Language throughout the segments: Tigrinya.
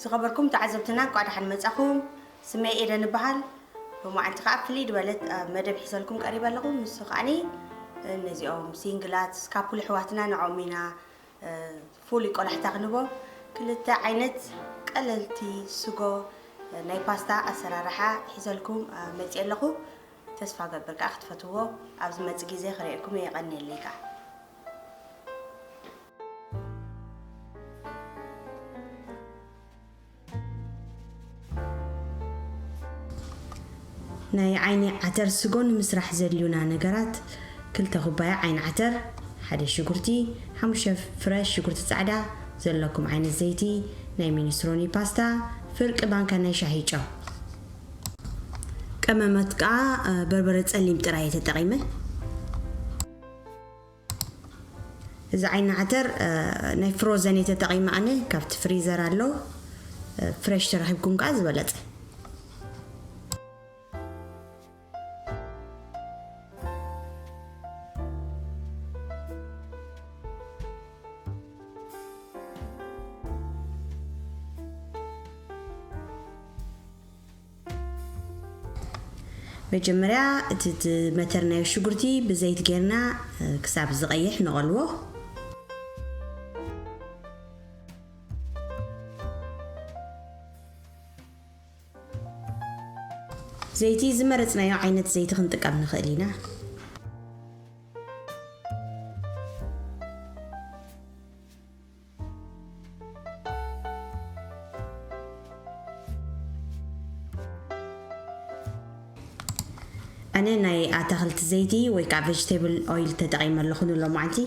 ዝኸበርኩም ተዓዘብትና፣ እንኳዕ ደሓን መጻኹም። ስመይ ኤደን እበሃል። ሎማዓንቲ ከኣ ፍልይ ዝበለት፣ እ፣ መደብ ሒዘልኩም ቀሪበ ኣለኹ። ንሱ ከኣኒ፣ እ፣ ነዚኦም ሲንግላት፣ ካፑል ኣሕዋትና ንዕኦም ኢና፣ እ፣ ፍሉይ ቆላሕታ ክንቦ። ክልተ ዓይነት ቀለልቲ ስጎ፣ እ፣ ናይ ፓስታ ኣሰራርሓ ሒዘልኩም፣ እ፣ መጺኤ ኣለኹ። ተስፋ ገብር ከኣ ክትፈትዎ፣ ኣብ ዝመጽእ ግዜ ክርእየኩም እየ። የቐንየለይ ከኣ። ናይ ዓይኒ ዓተር ስጎ ንምስራሕ ዘድልዩና ነገራት፣ ክልተ ኩባያ ዓይኒ ዓተር፣ ሓደ ሽጉርቲ፣ ሓሙሽተ ፍረ ሽጉርቲ ጻዕዳ፣ ዘለኩም ዓይነት ዘይቲ፣ ናይ ሚኒስትሮኒ ፓስታ፣ ፍርቂ ባንካ ናይ ሻሂ ጨው። ቀመማት ከኣ፣ እ፣ በርበረ ጸሊም ጥራይ እየ ተጠቒመ። እዚ ዓይኒ ዓተር፣ እ፣ ናይ ፍሮዘን እየ ተጠቒመ ኣነ፣ ካብቲ ፍሪዘር ኣሎ፣ እ፣ ፍሬሽ ተረኺብኩም ከኣ ዝበለጸ። መጀመርያ እቲ ዝመተርናዮ ሽጉርቲ ብዘይቲ ጌርና፣ እ፣ ክሳብ ዝቐይሕ ንቐልዎ። ዘይቲ ዝመረጽናዮ ዓይነት ዘይቲ ክንጥቀም ንኽእል ኢና። ኣነ ናይ ኣታኽልቲ ዘይቲ ወይ ከዓ ቬጅቴብል ኦይል ተጠቒመ ኣለኹ ንሎማዓንቲ።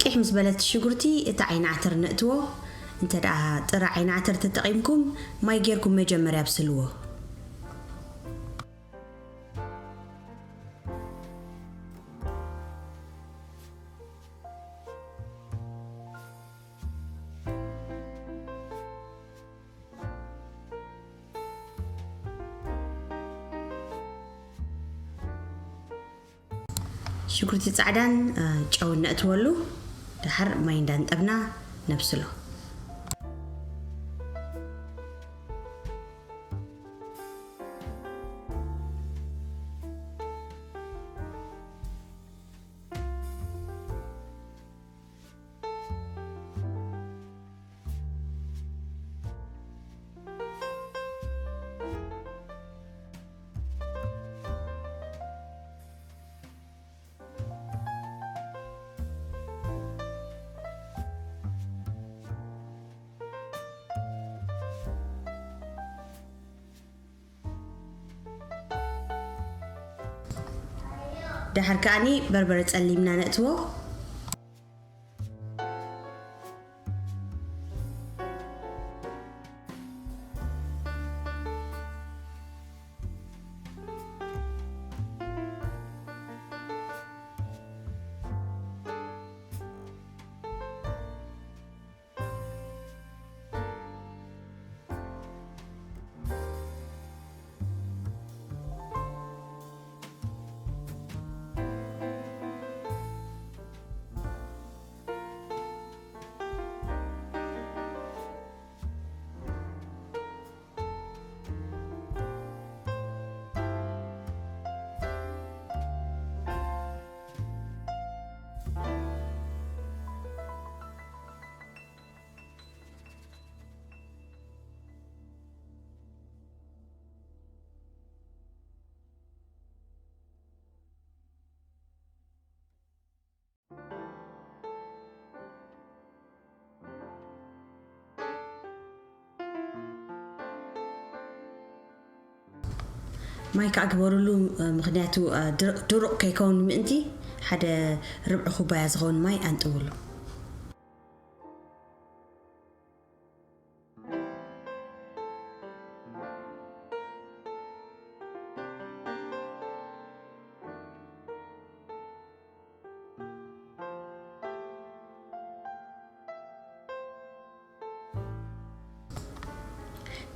ቂሕ ምስ በለት ሽጉርቲ እቲ ዓይኒ ዓተር ነእትዎ። እንተ ደኣ ጥረ ዓይኒ ዓተር ተጠቒምኩም ማይ ጌርኩም መጀመርያ ኣብስልዎ። ሽጉርቲ ጻዕዳን፣ እ፣ ጨውን ነእትወሉ። ደሓር ማይ እንዳንጠብና ነብስሎ። ደሓር ከኣኒ በርበረ ጸሊምና ነእትዎ። ማይ ከዓ ግበሩሉ፣ ምኽንያቱ ድሩቕ ከይከውን ምእንቲ ሓደ ርብዒ ኩባያ ዝኸውን ማይ ኣንጥውሉ።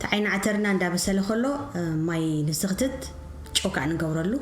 ተዓይኒ ዓተርና እንዳበሰለ ከሎ ማይ ንስኽትት ጨው ከዓ ንገብረሉ።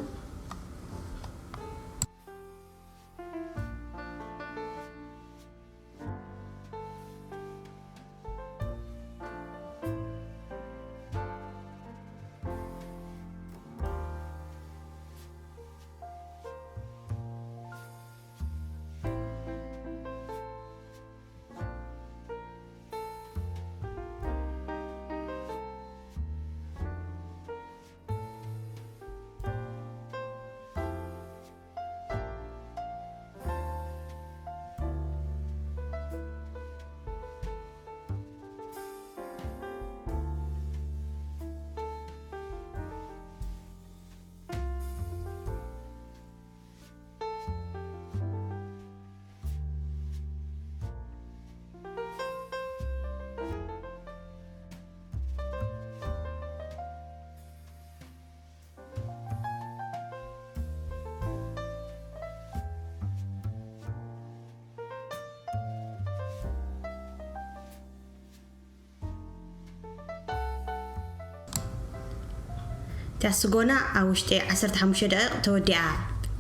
እታ ስጎና ኣብ ውሽጢ ዓሰርተ ሓሙሽተ ደቂቕ ተወዲኣ።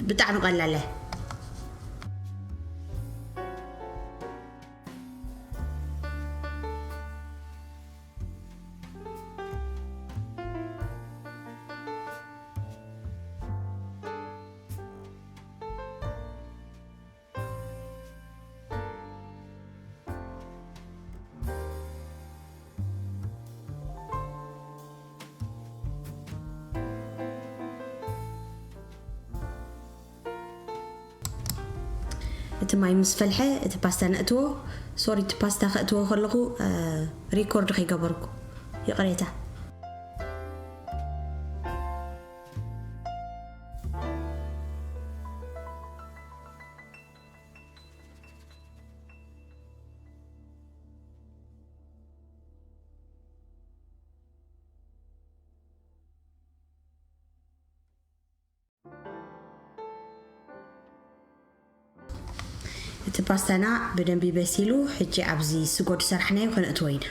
ብጣዕሚ ቀላለ። እቲ ማይ ምስ ፈልሐ እቲ ፓስታ ነእትዎ። ሶሪ፣ እቲ ፓስታ ከእትዎ ከለኹ ሪኮርድ ከይገበርኩ ይቕሬታ። እቲ ፓስታና ብደንቢ በሲሉ። ሕጂ ኣብዚ ስጎ ዝሰራሕናዮ ከነእትዎ ኢና።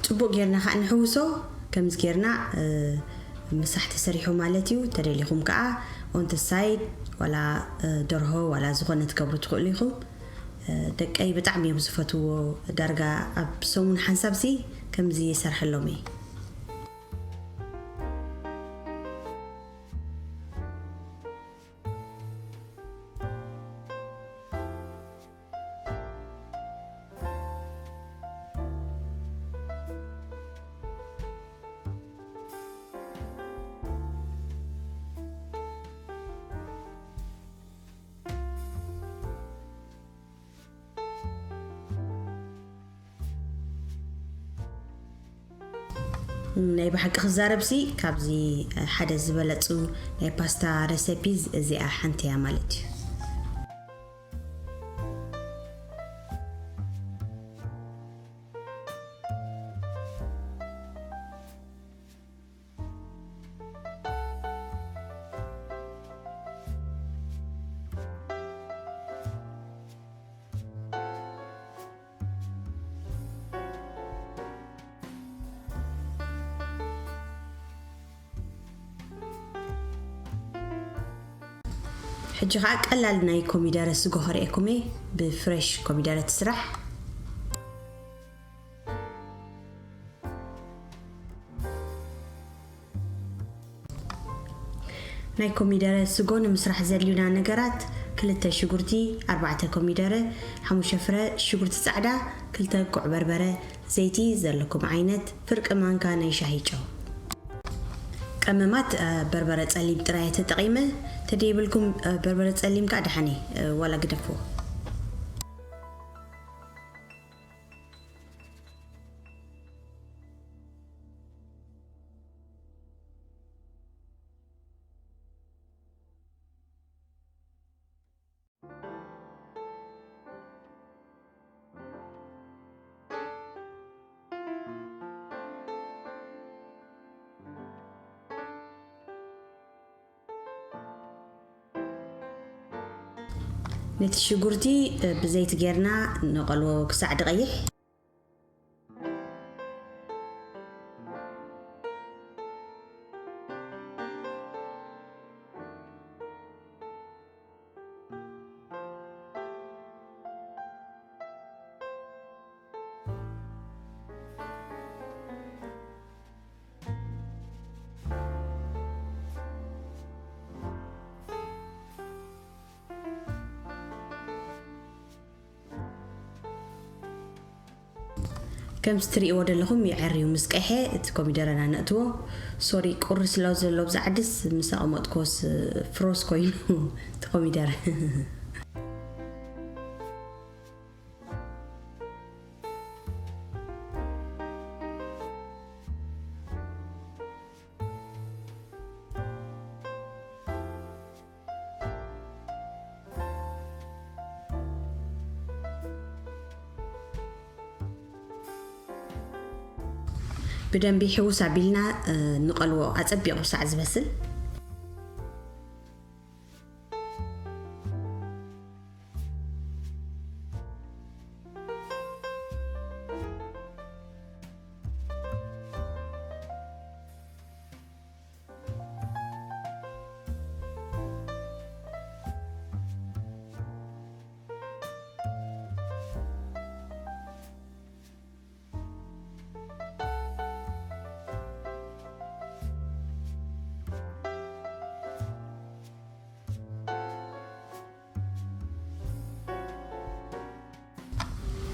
ጽቡቕ ጌርና ከዓ ንሕውሶ። ከምዚ ጌርና ምሳሕ ተሰሪሑ ማለት እዩ። ተደሊኹም ከዓ ኦንተ ሳይድ ዋላ ደርሆ ዋላ ዝኾነ ትገብሩ ትኽእሉ ኢኹም። ደቀይ ብጣዕሚ እዮም ዝፈትዎ። ዳርጋ ኣብ ሰሙን ሓንሳብሲ ከምዚ የሰርሐሎም እየ። ናይ ብሓቂ ክዛረብሲ ካብዚ ሓደ ዝበለጹ ናይ ፓስታ ረሴፒ እዚኣ ሓንቲ እያ ማለት እዩ። ሕጂ ኸዓ ቀላል ናይ ኮሚደረ ስጎ ከርእየኩም እየ። ብፍሬሽ ኮሚደረ ትስራሕ። ናይ ኮሚደረ ስጎ ንምስራሕ ዘድልዩና ነገራት፣ ክልተ ሽጉርቲ፣ ኣርባዕተ ኮሚደረ፣ ሓሙሽተ ፍረ ሽጉርቲ ጻዕዳ፣ ክልተ ጉዕ በርበረ፣ ዘይቲ ዘለኩም ዓይነት፣ ፍርቂ ማንካ ናይ ሻሂ ጨው። ቀመማት፣ እ፣ በርበረ ጸሊም ጥራይ ተጠቒመ፣ ተደይብልኩም፣ እ፣ በርበረ ጸሊም ከኣ ደሓነ፣ እ፣ ዋላ ግደፍዎ። ነቲ ሽጉርቲ፣ እ፣ ብዘይቲ ጌርና ንቐልዎ ክሳዕ ድቐይሕ። ከምዚ ትርእይዎ ዘለኹም ይዐርዩ ምስ ቀሐ እቲ ኮሚደረና ነእትዎ። ሶሪ ቁሪ ስለ ዘሎ ብዛ ዓድስ ምስ ኣቐመጥክዎስ ፍሮስ ኮይኑ እቲ ኮሚደረ። ብደንቢ ሕውስ ኣቢልና፣ እ፣ ንቐልዎ ኣጸቢቑ ክሳዕ ዝበስል።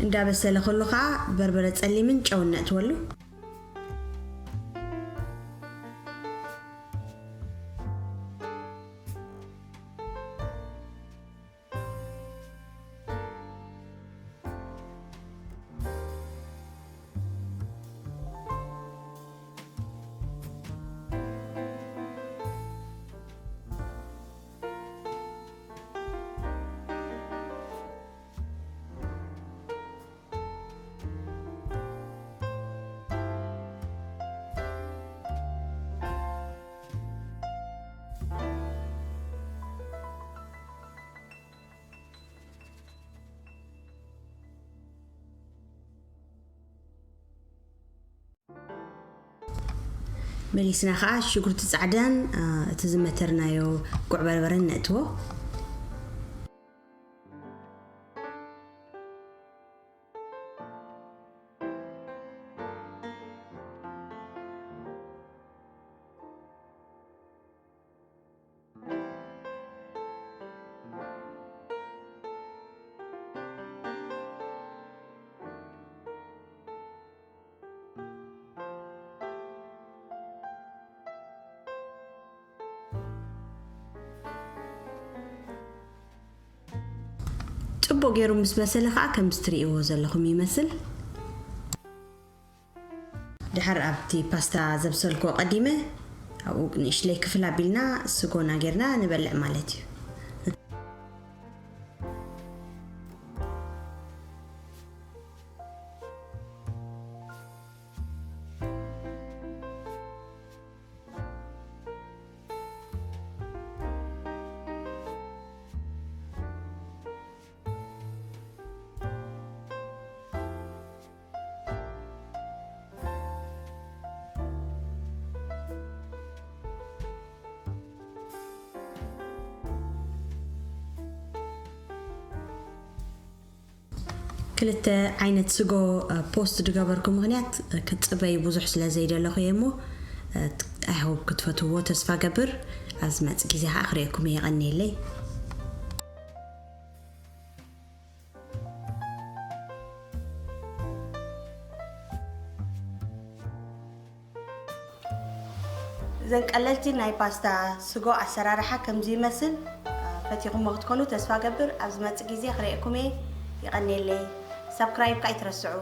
እንዳበሰለ ከሎ ኸዓ በርበረ ጸሊምን ጨውን ነእትወሉ። መሊስና ኸዓ ሽጉርቲ ጻዕዳን፣ እ፣ እቲ ዝመተርናዮ ጉዕ በርበረን ነእትዎ። ጽቡቕ ገይሩ ምስ በሰለ ኸዓ ከምዚ ትርእይዎ ዘለኹም ይመስል። ድሓር ኣብቲ ፓስታ ዘብሰልክዎ ቀዲመ ኣብኡ ንእሽለይ ክፍል ኣቢልና ስጎና ጌርና ንበልዕ ማለት እዩ። ክልተ ዓይነት ስጎ ፖስት ዝገበርኩ ምኽንያት ክፅበይ ብዙሕ ስለ ዘይደለኹ እየ እሞ፣ ኣይሆብ ክትፈትዎ ተስፋ ገብር። ኣብ ዝመፅእ ግዜ ከዓ ክርእየኩም እየ። የቐንየለይ። እዘን ቀለልቲ ናይ ፓስታ ስጎ ኣሰራርሓ ከምዚ ይመስል። ፈቲኹሞ ክትኮኑ ተስፋ ገብር። ኣብ ዝመፅእ ግዜ ክርእየኩም እየ። ይቐንየለይ። ሳብስክራይብ ከዓ ኣይትረስዑ።